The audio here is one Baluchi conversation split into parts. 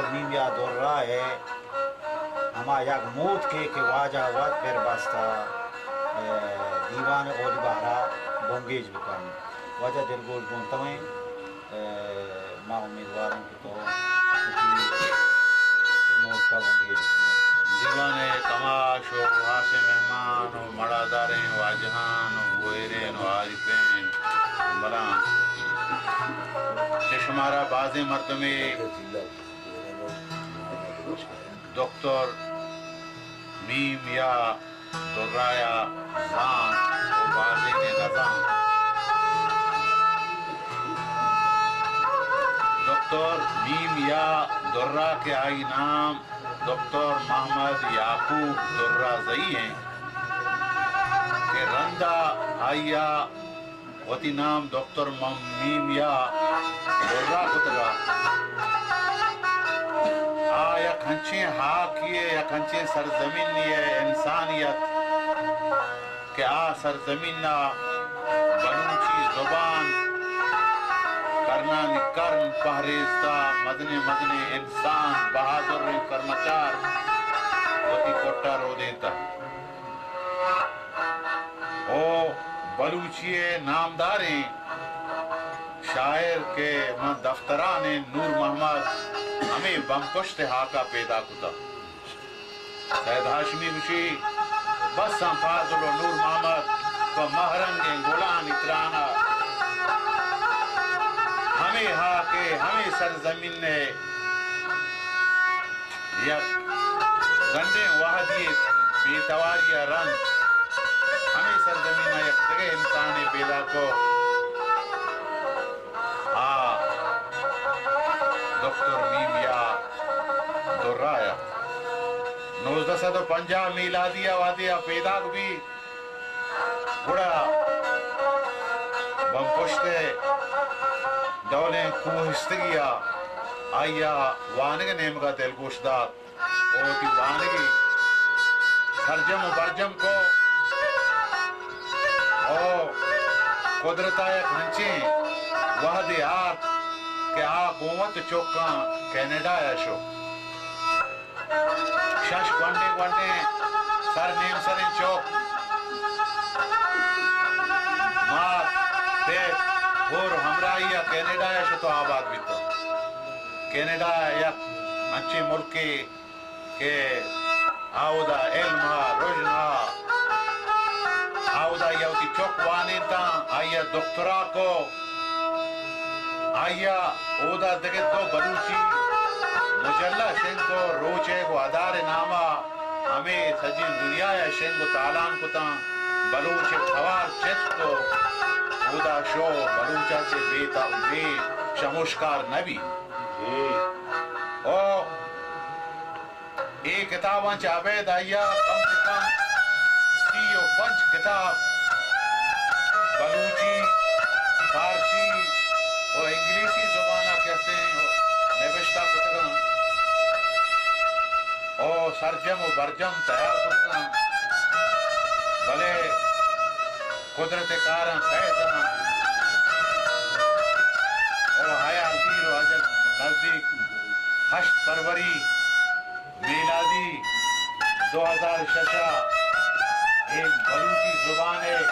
میم یا درا ءِ ہما یک موتکے کہ واجہ وت پر بست ءَ، اے، دیوان اولی بہر ءَ بنگیج بکن۔ واجہ دلگوش گونتویں، اے، ما امیدوار ایں کہ تو وتی موتک ءَ بنگیج بکن۔ دیوان ءِ کماش ءُ ہاسیں مہمان ءُ مڑاداریں واجہان ءُ گوہرین ءُ عارفین ءُ ملان، چہ شمارا بازیں مردمے دکتر میم یا درا ءَ زانت ءُ بازینے نہ زانت۔ دکتر میم یا درا کہ آئی نام دکتر محمد یعقوب درازئی ایں کہ رندا آئی ءَ وتی نام دکتر میم یا درا کتگ ءَ۔ آ یک انچیں ہاکے ءِ، یک انچیں سرزمینے ءِ انسانے ات کہ آ سرزمین ءَ بلوچی زبان کرنانی کرن پہریزتا، مزنیں مزنیں انسان، بہادریں کرمچار وتی کٹ ءَ رودینتا۔ او بلوچی ءِ نامداریں شاعر کہ من دفتران ءَ نور محمد ہمے بمپشت ءِ ہاک ءَ پیدا کتگ۔ سید ہاشمی گوشی، بس آں فاضل ءُ نور محمد پہ مہرنگیں گلانی تران ءَ، ہمے ہاک ءِ، ہمے سرزمین ءِ یک گنڈیں وہدی بے تواری ءَ رند ہمے سرزمین ءَ یک دگہ انسانے پیدا کو۔ آ دکتر میم یا درا ءَ نوزدہ سد ءُ پنجاہ میلادی ءَ وہدے آ پیداک بیت، گڑا بمپشت ءِ ڈولیں کوہستگی ءَ آئی ءَ وانگ ءِ نیمگ ءَ دلگوش دات ءُ وتی وانگی سرجم ءُ برجم کو ءُ قدرت ءَ یک انچیں وہدے آرت کہ آ گوں وت چکاں کینیڈا ءَ شت۔ شش گونڈیں گونڈیں سر نیم سریں چک، مات، پت، ہور ہمراہی ءَ کینیڈا ءَ شت ءُ آباد بیت۔ کینیڈا یک انچیں ملکے کہ آودا علم ءَ، رژن ءَ، آودا آئی ءَ وتی چک وانینتاں، آئی ءَ دکترا کو۔ آئی ءَ اودا دگہ دو بلوچی مجلہ شنگ کو، روچیگ ءُ ادارے نام ءَ، ہمے سجیں دنیا ءَ شنگ ءُ تالان کتاں۔ بلوچ ءِ توار چست کو، اودا شو بلوچ ءَ چہ بے تا-، بے شموشکار نہ بی۔ او اے کتاباں چہ ابید آئی ءَ کم سے کم سی ءُ پنچ کتاب بلوچی، فارسی ءُ انگلیسی زبان ءَ کہ استیں نبشتہ کتگ اَنت ءُ سرجم ءُ برجم تیار کتگ اَنت، بلے قدرت ءِ کاراں فیض اَنت ءُ حیال دیر ءُ اجل نزدیک۔ ہشت فروری میلادی دو ہزار شش ءَ اے بلوچی زبان ءِ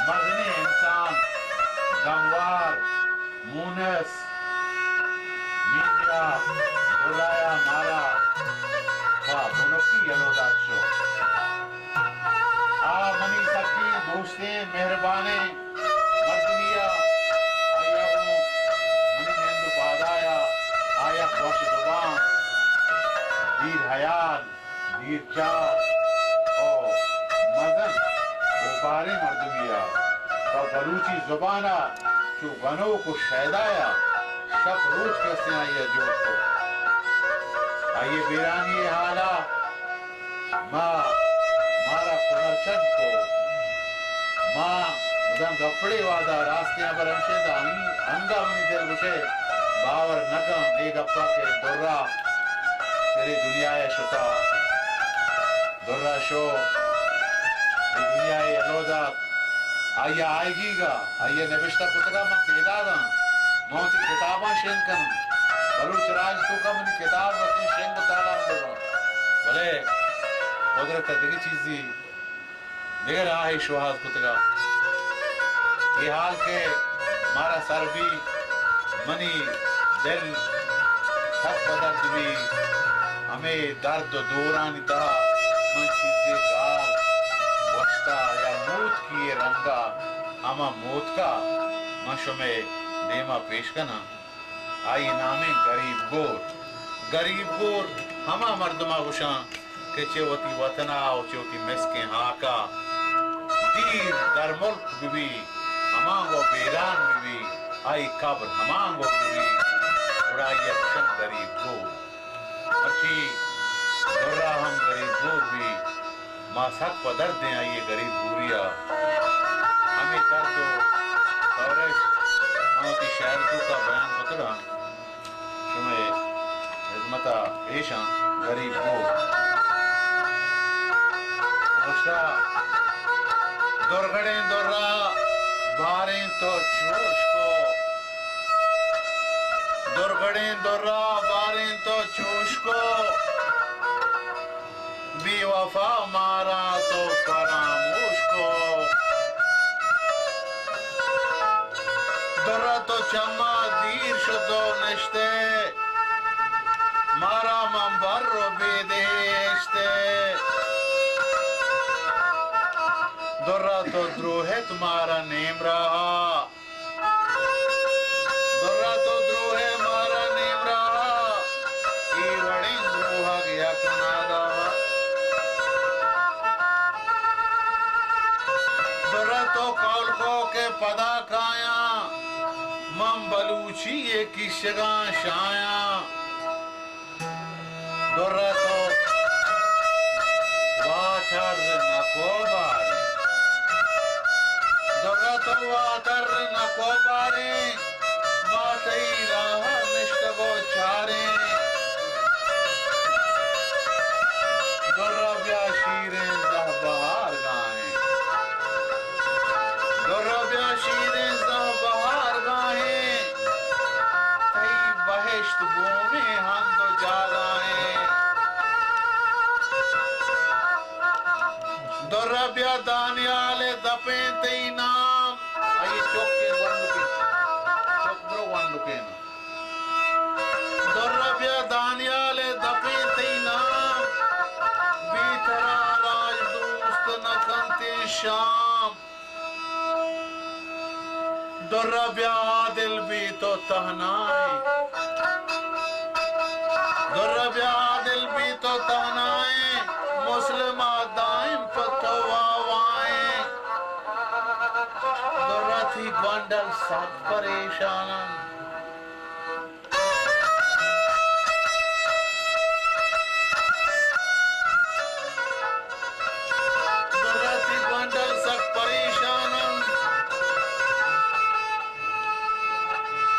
مزنیں انسان، گموار، مونس، میڈیا، گرایا مارا پہ بنکی یلو دات شو۔ آ منی سکیں دوستیں مہربانیں مردمی ءَ، آئی ءَ گوں منی نند ءُ پادایا آ یک وش زبان، دیر حیال، دیر چار ءُ مزن اوپاریں مردمی ءَ پہ بلوچی زبان ءَ چو گنوک ءُ شیدا ءَ شپ روچ کسیں آئی ءَ جہد کت۔ آئی ءِ بیرانی ءِ حال ءَ ما، مارا کنرچنڈ کو۔ ما داں گپڑے وہدا راستیں ہبر ہمشیں داں انگا منی دل گوشے باور نہ کن اے گپا کہ درا چرے دنیا ءَ شتا۔ درا شو، اے دنیا ءَ یلو دات۔ آئی ءَ آئیگیگ ءَ، آئی ءَ نبشتہ کتگ ءَ من پیداگ آں۔ من وتی کتاباں شنگ کناں۔ بلوچ راج توکا منی کتاب وتی شنگ و تالان بباں، بلے قدرت ء دگہ چیزی دگہ راہے شوہاز کتگا۔ اے حال کہ مارا سر بی، منی دل سک پہ درد بی۔ ہمے درد و دورانی تہا من چیزے گال گوشتا یا موتکی ء رنگا، ہما موتکا من شمئے دیما پیش کناں۔ آئی نامیں گریب گور۔ گریب گور ہما مردما گوشاں کہ چہ وتی وطنا و چہ وتی مسکیں ہاکا دیر درملک بہ بی، ہمانگو بیران بہ بی، آئی قبر ہمانگو بہ بی، گڑا آئی ء گوشنت گریب گور۔ مرچی درا ہم گریب گور بی، ما سک پہ دردیں آئی ء گریب گوری ء۔ ہمے درد و سورش من وتی شعر توکا بیان کتگاں۔ شمئے ہزمتا پیشاں گریب گور۔ گوشتا، درگڑیں درا باریں تو چوش کو، درگڑیں درا باریں تو چوش کو، بے وفا مارا تو فراموش کو۔ درا تو چما دیر شتو نشتے، مارا من بر و بیدے اشتے۔ درا تو دروہت مارا نیم راہا، درا تو دروہ مارا نیم راہا، اے وڑیں دروہگ یک ناگاہا۔ درا تو قول کو کہ پدا کایاں، من بلوچی ء کشگاں شایاں۔ درا تو واتر نکو باریں، درا تو واتر نکو باریں، ما تئی راہ ء نشتگ و چاریں۔ درا بیا شیریں زہ بہار گاہیں، درا بیا شیریں زہ بہار گاہیں۔ تئی بہشت بومیں ہند و جاگاہیں۔ درا بیا دانیال ء دپیں تئی نام۔ آئی چک ء گونڈکیں، چک برو گونڈکیں۔ درا بیا دانیال ء دپیں تئی نام۔ بے ترا راج دوست نہ کنتیں شام۔ درا بیا عادل بی تو تہنائیں، درا بیا عادل بی تو تہنائیں، مسلم ء دائم پہ تو واوائیں۔ درا تئی گونڈل سک پریشان انت۔ درا تئی گونڈل سک پریشان انت۔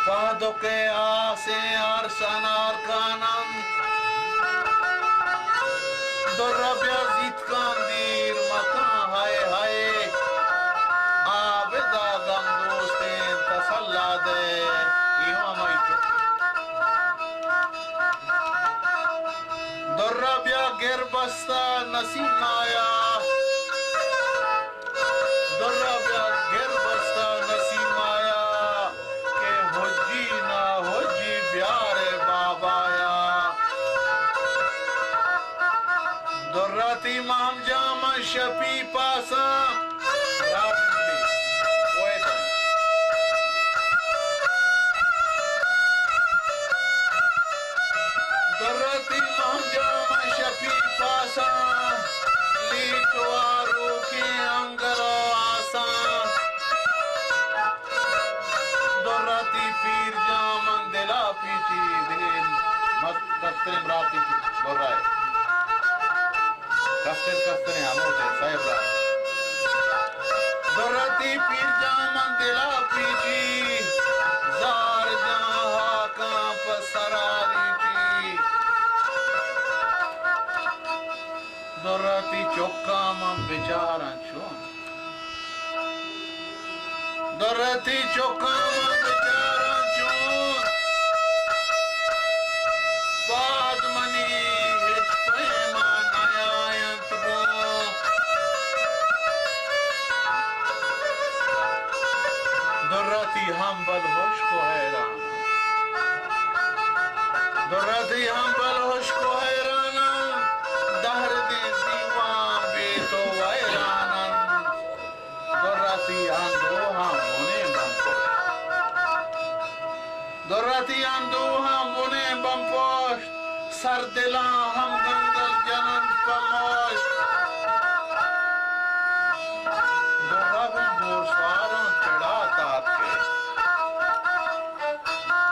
پادوکے آسیں ارس انار کان انت۔ درا بیا زیت کان دیر مکان ہائے ہائے۔ عابدا غم دوستیں تسلا دے۔ اے ہم ہمائی چک۔ درا بیا گر بستہ نسیم آیا۔ درا بیا گر بستہ نسیم آیا۔ کہ حجی نا حجی بیارے بابایا۔ درا تئی مام جان من شپی پاساں۔ درا تئی مام جان من شپی پاساں۔ لیٹ و آروکیں انگر و آساں۔ درا تئی پیر جان من دلا پیچی دیم۔ مست کستریں براتی درا ء۔ کستر کستریں ہمود ء سئے برات۔ درا تئی پیر جان من دلا پیچی۔ زار جان ہاکاں پہ سرا ریچی۔ درا تئی چکاں من بچاراں چون۔ درا تئی چکاں من بچاراں چون۔ ہمبل ہشک و حیران انت۔ درا تئی ہمبل ہشک و حیران انت، دہر دیں دیوان بے تو ویران انت۔ درا تئی اندوہاں بنیں بمپشت۔ درا تئی اندوہاں بنیں بمپشت۔ سر دلاں ہم گنگل جننت پہ مشت۔ درا گوں بورسواراں پڑات آتکئے۔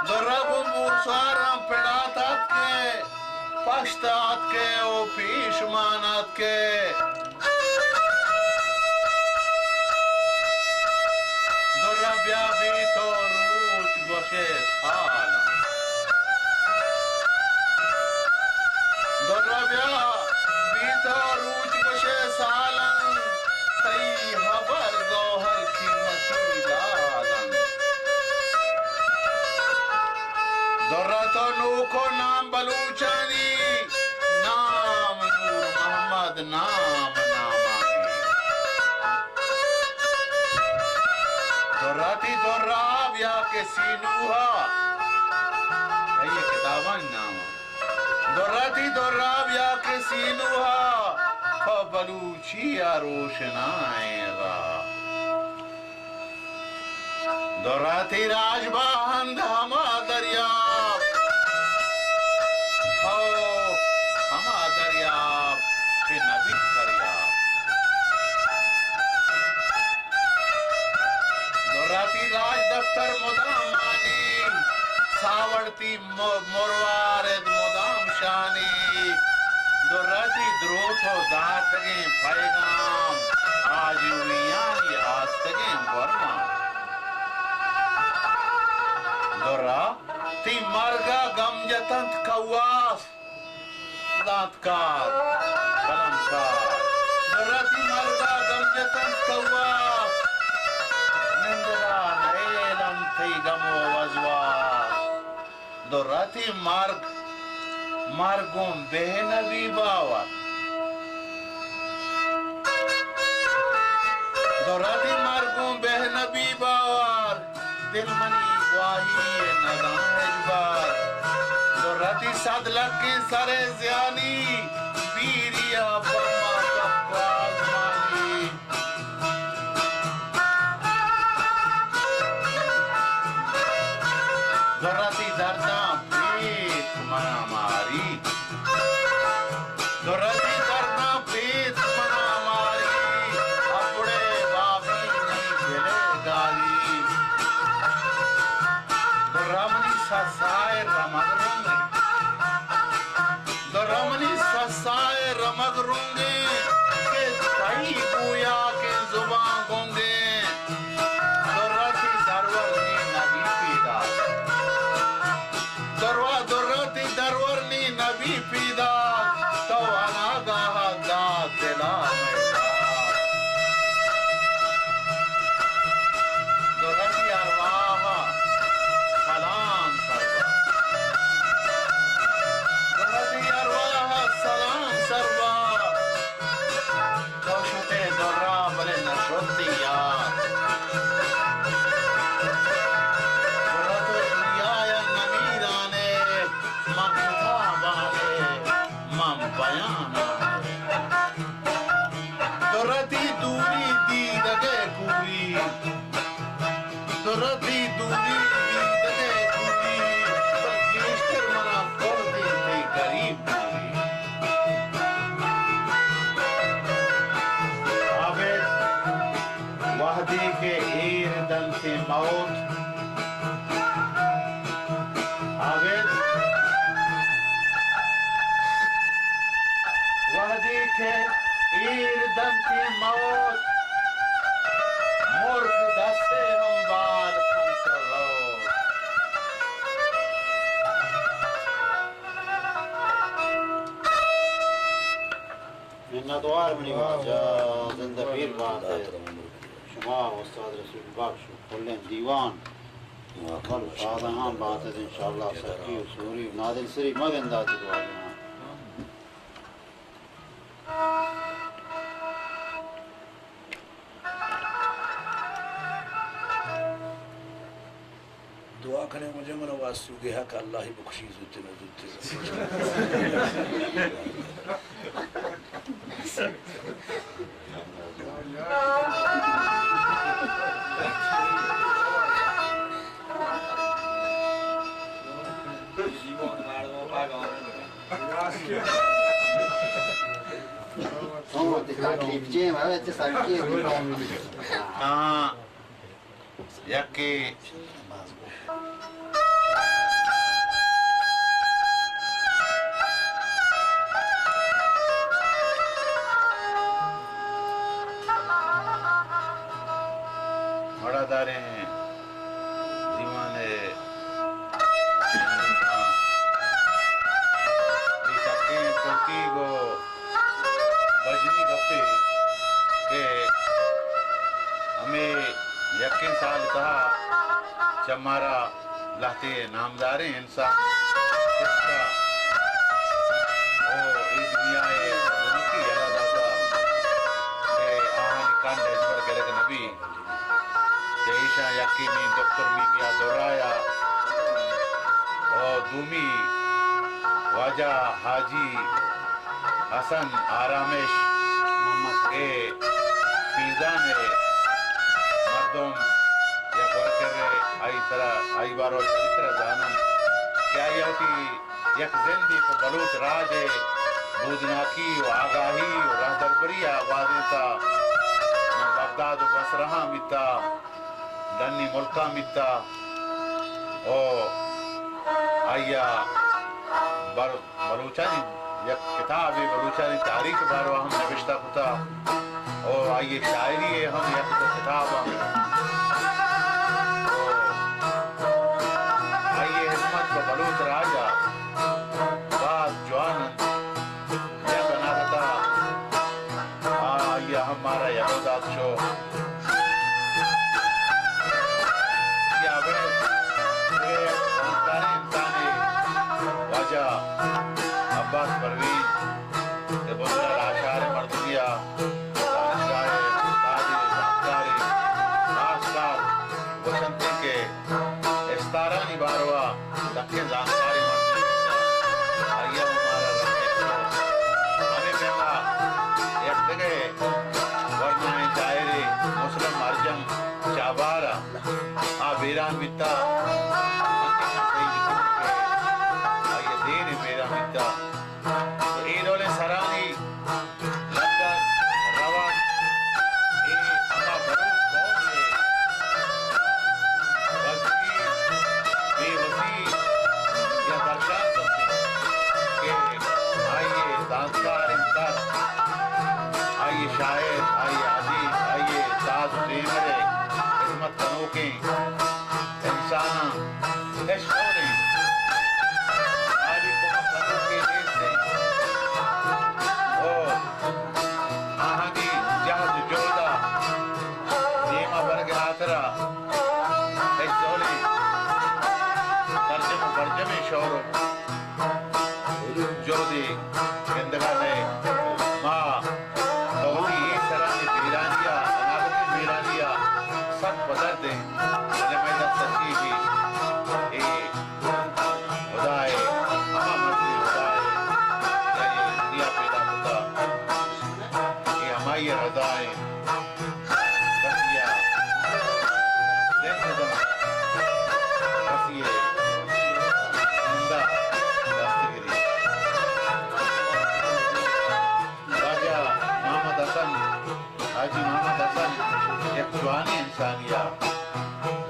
درا گوں بورسواراں پڑات آتکئے۔ پشت آتکئے او پیش مان آتکئے۔ درا بیا بی تو روچ گوشئے سال انت۔ درا بیا بی تو روچ گوشئے سال انت۔ تئی ہبر گوہر قیمتی لال انت۔ درا تو نوک و نام بلوچانی، نام نور محمد نام نامانی۔ درا تئی درا بیا کہ سینوہا، اے کتابانی نام۔ درا تئی درا بیا کہ سینوہا، پہ بلوچی ء روشنائیں راہ۔ درا تئی راج باہند ہما دریاب، ہو، ہما دریاب کہ نبیت کریاب۔ درا تئی راج دفتر مدام مانی، ساوڑ تئی م-، مروارد مدام شانی۔ درا تئی دروت و داتگیں پیغام، آجوئیانی آستگیں گورماں۔ درا تئی مرگ ء گم جتنت کواس، زانتکار، قلمکار۔ درا تئی مرگ ء گم جتنت کواس، نندگا نئیلنت تئی گم و وزواس۔ درا تئی مرگ، مرگ گوں بہ نبی باور۔ درا تئی مرگ گوں بہ نبی باور، دل منی گواہی ء نداں ہچبر۔ درا تئی صد لکیں سر ء زیانی، پیری ء پہ ما کپ آزمانی۔ درا تئی درداں پیت منا ماری۔ درا تئی درداں پیت منا ماری، اپڑے بابی نی دل ء گاری۔ درا منی سسائے رمگ رنگیں، درا منی سسائے رمگ رنگیں، کہ تئی گویا کہ زبان گنگیں۔ درا تئی درور نی نبی پیدا۔ دروا درا تئی درور نی نبی پیدا، تو اناگاہ داد دلا مئے داد۔ درا تئی ارواہ سلام سربا۔ درا تئی ارواہ سلام سربا۔ تو شتے درا بلے نہ شتی یار۔ درا تو دنیا ء نمیران ئے، من کتابان ئے، من بیانان ئے۔ درا تئی دوری دیدگ ء کوری۔ درا تئی دوری دیدگ ء کوری، بل گیشتر منا کرتیں تئی گریب دوری۔ ابید وہدے کہ ایر دنت موت، ابید وہدے کہ ایر دنت موت، مرگ دست ء ہمبال کنت و روت۔ منتوار منی واجہ، زندہ پیر بات ات۔ شما استاد رسول بخش و کلیں دیوان، کل شادہاں بات ات انشاءاللہ۔ سکی و سوری و نادل سری مگندات واجہاں۔ کنے مجھے من واستو گے حق اللہ ہی بکشی زوتے نہ زوتے۔ ہاں، یکے وڑا داریں دیوان ء اے سکیں پرتیگ ء بژنی گپے کہ ہمے یکیں سال ء تہا چہ مارا لہتے نامداریں انسان کشتہ ء اے دنیا ء بزرگی یلہ داتہ کہ آہانی کنڈ ہچبر گرگ نہ بیت۔ چہ ایشاں یکے نی دکتر میمیا درایا ء دومی واجہ حاجی حسن آرامش کہ پیزان ء مردم یک ورکر ء آئی سرا آئی بارو شریتر زانن کہ آئی وتی یک زندے پہ بلوچ راج ء بودناکی و آگاہی و راہدربری ء گوازینتا، بغداد و بصرہ ہم بیتا، ڈنی ملکاں بیتا و آئی ء بر بلوچانی یک کتابے بلوچانی تاریخ باروا ہم نبشتہ کتا و آئی شاعری ء ہم یک دو کتاب ہم۔ آئی ہمت پہ بلوچ راج ء باز جوان انت۔ یک اناگتا آئی ہم مارا یلو دات شو۔ یا بڑے بڑے زانتکاریں انسانے واجہ عباس پروین کہ بزرگ آشار مردمی ء دانشگاہ ء استادے زانتکارے، خاص کار گوشنتے کہ استارانی باروا سکیں زانتکاریں مردمے بیتگ۔ آئی ء ہم مارا رنگت۔ ہمے پیما یک دگہ ورنائیں شاعرے مسلم ارجم چابہار ء آ بیران بیتا۔ من کہ من سہی بکناں کہ آئی ء دیر ء بیران بیتا۔ تو اے ڈولیں سرانی لڈگ روگ اے ہما بلوچ قوم ء بزگی، بے وسی یا درشان کرتے کہ آئی ء زانتکاریں سر، آئی ء شاعر، آئی ء ادیب، آئی ء ساز و زیمر ء خدمت کنوکیں انساناں ہچ ڈولیں مالی کمک کنوکے نیست انت۔ او آہانی جہد و جہد ء دیما برگ ء ہاترا ہچ ڈولیں سرجم و برجمیں شور و جہدے گندگا نئے۔ ما تو وتی اے سرانی بیرانی ء، اناگتیں بیرانی ء سک پدرد ایں، بلے مئے دست ء چی بیت؟ اے ہدا ء، ہما مزنیں ہدا ء کہ آئی ء دنیا پیدا کتا، اے ہمائی ء رضا انت۔ کسی ء دل نہ دنت، کسی ء زند ء دستگری۔ واجہ محمد حسن، حاجی محمد حسن یک جوانیں انسانے ء،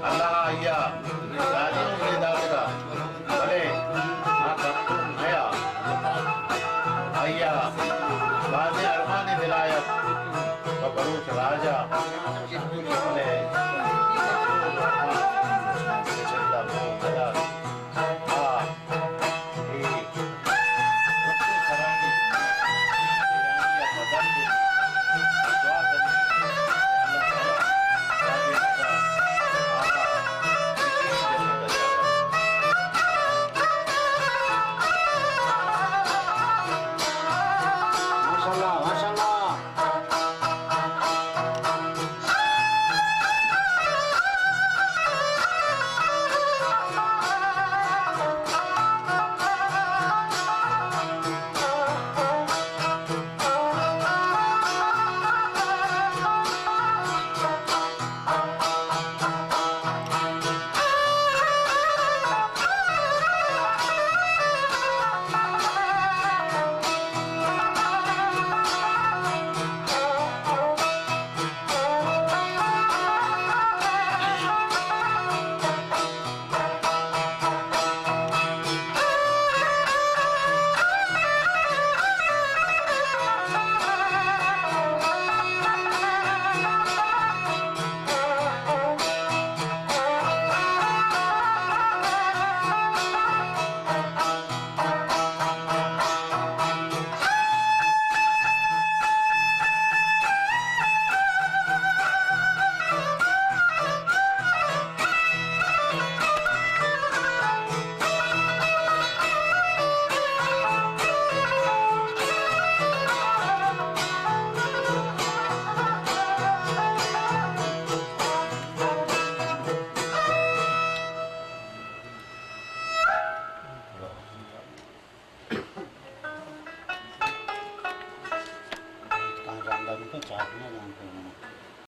اللہ ء آئی ء دراجیں عمرے داتگ ء، بلے آ کپتوک نیا۔ آئی ء بازیں ارمانے دل ء ات پہ بلوچ راج ء، بلے آ ماشاءاللہ، ماشاءاللہ۔ نہ زانتگ۔